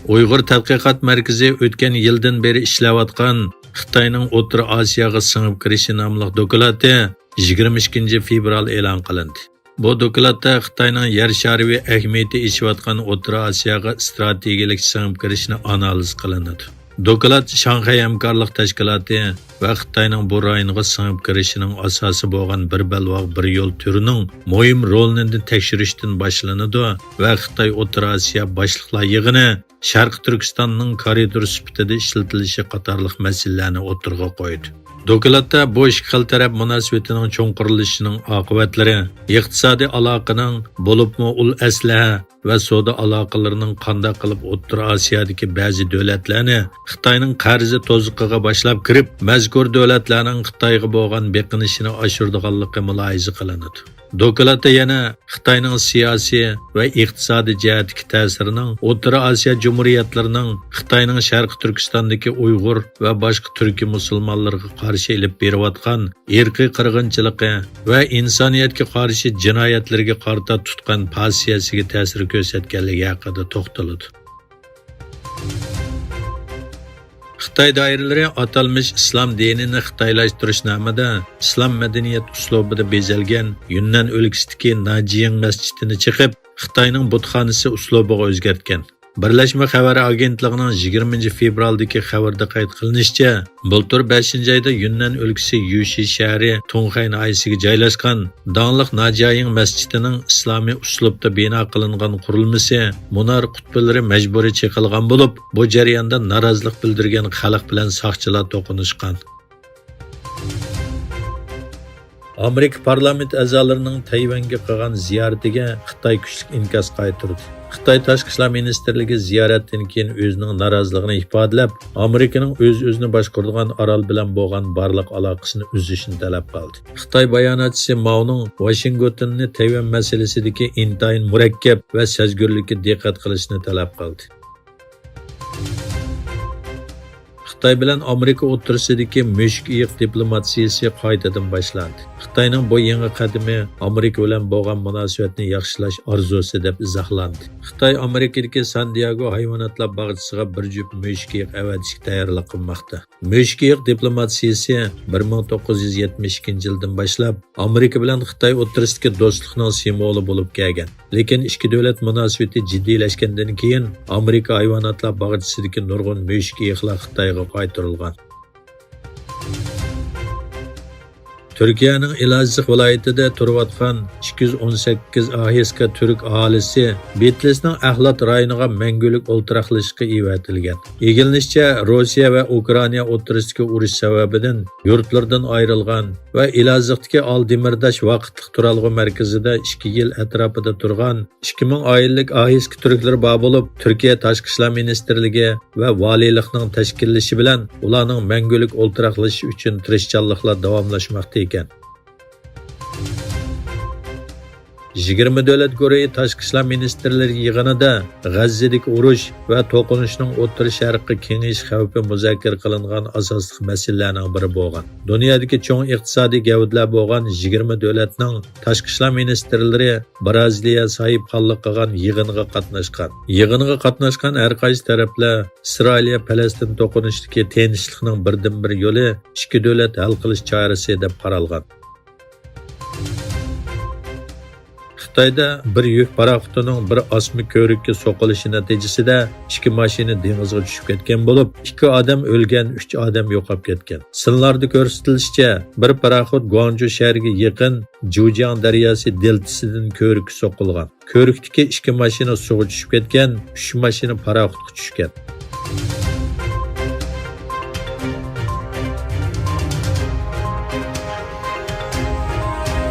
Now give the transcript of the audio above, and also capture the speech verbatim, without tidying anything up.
ئۇيغۇر تەتقىقات مەركىزى ئۆتكەن يىلدىن بېرى ئىشلەۋاتقان خىتاينىڭ ئوتتۇرا ئاسىياغا سىڭىپ كىرىشى ناملىق دوكلاتى يىگىرمە ئىككىنچى فېۋرال ئېلان قىلىندى. بۇ دوكلاتتا خىتاينىڭ يەر شارى ئەھمىيىتى ئېشىۋاتقان ئوتتۇرا ئاسىياغا ئىستراتېگىيەلىك سىڭىپ كىرىشىنى ئانالىز قىلىنىدۇ. دوكلات شاڭخەي ھەمكارلىق تەشكىلاتى ۋە خىتاينىڭ بۇ رايونغا سىڭىپ كىرىشىنىڭ ئاساسى بولغان بىر بەلباغ، بىر يول تۈرىنىڭ مۇھىم رولىنى تەكشۈرۈشتىن باشلىنىدۇ ۋە خىتاي ئوتتۇرا ئاسىيا باشلىقلار يىغىنى شەرقىي تۈركىستاننىڭ كارىدور سۈپىتىدە ئىشلىتىلىشى قاتارلىق مەسىلىلەرنى ئوتتۇرىغا قويدى. دوكلاتتا بۇ ئىككى خىل تەرەپ مۇناسىۋىتىنىڭ چوڭقۇرلىشىشىنىڭ ئاقىۋەتلىرى، ئىقتىسادىي ئالاقىنىڭ، بولۇپمۇ ئۇل ئەسلىھە ۋە سودا ئالاقىلىرىنىڭ قانداق قىلىپ ئوتتۇرا ئاسىيادىكى بەزى دۆلەتلەرنى خىتاينىڭ قەرزى توزۇقىغا باشلاپ كىرىپ، مەزكۇر دۆلەتلەرنىڭ خىتايغا بولغان بېقىنىشىنى ئاشۇرىدىغانلىقى مۇلاھىزە قىلىنىدۇ. دوكلاتتا يەنە خىتاينىڭ سىياسىي ۋە ئىقتىسادىي جەھەتتىكى تەسىرىنىڭ ئوتتۇرا ئاسىيا جۇمھۇرىيەتلىرىنىڭ خىتاينىڭ شەرقىي تۈركىستاندىكى ئۇيغۇر ۋە باشقا تۈركىي مۇسۇلمانلىرىغا قارشى ئېلىپ بېرىۋاتقان ئىرقىي قىرغىنچىلىقى ۋە ئىنسانىيەتكە قارشى جىنايەتلىرىگە قارىتا تۇتقان پازىتسىيەسىگە تەسىر كۆرسەتكەنلىكى ھەققىدە توختىلىدۇ. خىتاي دائىرىلىرى ئاتالمىش ئىسلام دىنىنى خىتايلاشتۇرۇش نامىدا ئىسلام مەدەنىيەت ئۇسلۇبىدا بېزەلگەن يۈننەن ئۆلكىسىدىكى ناجيىڭ مەسچىتىنى چېقىپ، خىتاينىڭ بۇتخانىسى ئۇسلۇبىغا ئۆزگەرتكەن. بىرلەشمە خەۋەر ئاگېنتلىقىنىڭ يىگىرمىنچى فېۋرالدىكى خەۋىرىدە قەيت قىلىنىشىچە، بۇلتۇر بەشىنچى ئايدا يۈننەن ئۆلكىسى يۈشى شەھىرى تۇڭخەي ناھىيەسىگە جايلاشقان داڭلىق ناجيايىڭ مەسچىتىنىڭ ئىسلامىي ئۇسلۇبتا بىنا قىلىنغان قۇرۇلمىسى مۇنار قۇتبىلىرى مەجبۇرىي چېقىلغان بولۇپ، بۇ جەرياندا نارازىلىق بىلدۈرگەن خەلق بىلەن ساقچىلار توقۇنۇشقان. ئامېرىكا پارلامېنت ئەزالىرىنىڭ تەيۋەنگە قىلغان زىيارىتىگە خىتاي كۈچلۈك ئىنكاس قايتۇردى. خىتاي تاشقى ئىشلار مىنىستىرلىكى زىيارەتتىن كېيىن ئۆزىنىڭ نارازىلىقىنى ئىپادىلەپ، ئامېرىكىنىڭ ئۆز-ئۆزىنى باشقۇرىدىغان ئارال بىلەن بولغان بارلىق ئالاقىسىنى ئۈزۈشنى تەلەپ قىلدى. خىتاي باياناتچىسى ماۋنىڭ ۋاشىنگتوننى تەيۋەن مەسىلىسىدىكى ئىنتايىن مۇرەككەپ ۋە سەزگۈرلۈككە دىققەت قىلىشنى تەلەپ قىلدى. خىتاي بىلەن ئامېرىكا ئوتتۇرىسىدىكى مۈشۈك ئېيىق دىپلوماتىيىسى قايتىدىن باشلاندى. خىتاينىڭ بۇ يېڭى قەدىمى ئامېرىكا بىلەن بولغان مۇناسىۋەتنى ياخشىلاش ئارزۇسى دەپ ئىزاھلاندى. خىتاي ئامېرىكىدىكى سان دىياگو ھايۋاناتلار باغچىسىغا بىر جۈپ مۈشۈك ئېيىق ئەۋەتىشكە تەييارلىق قىلماقتا. مۈشۈك ئېيىق دىپلوماتىيىسى بىر مىڭ توققۇز يۈز يەتمىش ئىككىنچى يىلدىن باشلاپ ئامېرىكا بىلەن خىتاي ئوتتۇرىسىدىكى دوستلۇقنىڭ سىمۋولى بولۇپ كەلگەن. لېكىن ئىككى دۆلەت مۇناسىۋىتى جىددىيلەشكەندىن كېيىن، ئامېرىكا ھايۋاناتلار باغچىسىدىكى نۇرغۇن مۈشۈك ئېيىقلار خىتايغا قايتۇرۇلغان. تۈركىيەنىڭ ئېلازىغ ۋىلايىتىدە تۇرۇۋاتقان ئىككى يۈز ئون سەككىز ئاھىسكا تۈرك ئاھالىسى بىتلىسنىڭ ئەھلات رايونىغا مەڭگۈلۈك ئولتۇراقلىشىشقا ئېۋەتىلگەن. ئىگىلىنىشىچە، روسىيە ۋە ئۇكرائىنا ئوتتۇرىسىدىكى ئۇرۇش سەۋەبىدىن يۇرتلىرىدىن ئايرىلغان ۋە ئېلازىغدىكى ئال دېمىرداش ۋاقىتلىق تۇرالغۇ مەركىزىدە ئىككى يىل ئەتراپىدا تۇرغان ئىككى مىڭ ئائىلىلىك ئاھىسكا تۈركلىرى بار بولۇپ، تۈركىيە تاشقى ئىشلار مىنىستىرلىكى ۋە ۋالىيلىقنىڭ تەشكىللىشى بىلەن ئۇلارنىڭ مەڭگۈلۈك ئولتۇراقلىشىشى ئۈچۈن تىرىشچانلىقلار داۋاملاشماقتا ئىكەن. يىگىرمە دۆلەت گۇرۇھى تاشقى ئىشلار مىنىستىرلىرى يىغىنىدا غەززىدىكى ئۇرۇش ۋە توقۇنۇشنىڭ ئوتتۇرا شەرققە كېڭىيىش خەۋپى مۇزاكىرە قىلىنغان ئاساسلىق مەسىلىلەرنىڭ بىرى بولغان. دۇنيادىكى چوڭ ئىقتىسادىي گەۋدىلەر بولغان يىگىرمە دۆلەتنىڭ تاشقى ئىشلار مىنىستىرلىرى برازىلىيە ساھىبخانلىق قىلغان يىغىنغا قاتناشقان. يىغىنغا قاتناشقان ھەر قايسى تەرەپلەر ئىسرائىلىيە-پەلەستىن توقۇنۇشىدىكى تىنچلىقنىڭ بىردىنبىر يولى ئىككى دۆلەت ھەل قىلىش چارىسى دەپ قارالغان. خىتايدا بىر يۈك پاراخوتىنىڭ بىر ئاسما كۆۋرۈككە سوقۇلۇشى نەتىجىسىدە ئىككى ماشىنا دېڭىزغا چۈشۈپ كەتكەن بولۇپ، ئىككى ئادەم ئۆلگەن، ئۈچ ئادەم يوقاپ كەتكەن. سىنلاردا كۆرسىتىلىشىچە، بىر پاراخوت گۇاڭجۇ شەھىرىگە يېقىن جۇجياڭ دەرياسى دېلتىسىدىن كۆۋرۈككە سوقۇلغان. كۆۋرۈكتىكى ئىككى ماشىنا سۇغا چۈشۈپ كەتكەن، ئۈچ ماشىنا پاراخوتقا چۈشكەن.